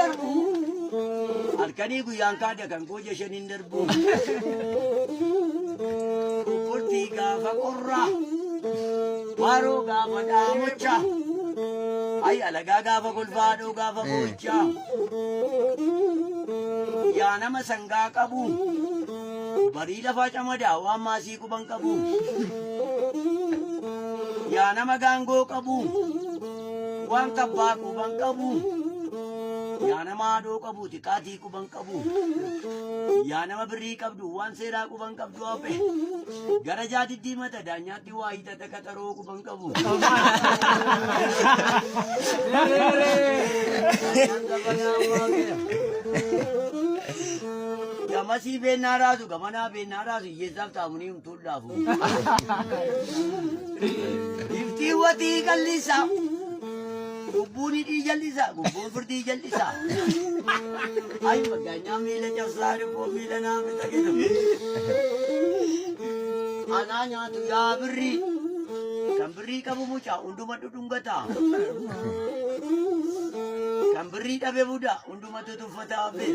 darbu. Halkanii guyyaan kaadha kan koo jashaniin darbu. Qurxii gaafa qorraa. Waaroo gaafa dhaamocha. Ay alagaa gaafa kolfaadhoo gaafa boochaa. Yaa nama sangaa qabu. Barii lafaa camadaa waan maasii quban qabu. Yaa nama gaangoo qabu. Waan kabbaa quban qabu. Yaa nama haadhoo qabu xiqqaatii quban qabu. Yaa nama birrii qabdu waan seeraa quban qabdu hafe. Gara jaatitti mata daanyaatti waa hiixata qaxaroo quban qabu. Gamasii beennaa raasu gamanaa beennaa raasu hiyyeessaaf taamunii humtuun laafu. Iftii watii qallisa. Cubbuun hidhii jal'isa, gubbuun firdii jal'isa. Ay maggaanyaa miila cabsaa dhibboo miila naa fixa jedhu. Anaa nyaatu yaa birrii. Kan birrii qabu mucaa hunduma dhudhungata. Kan birrii dhabe buda hundumatu tuffata hafe.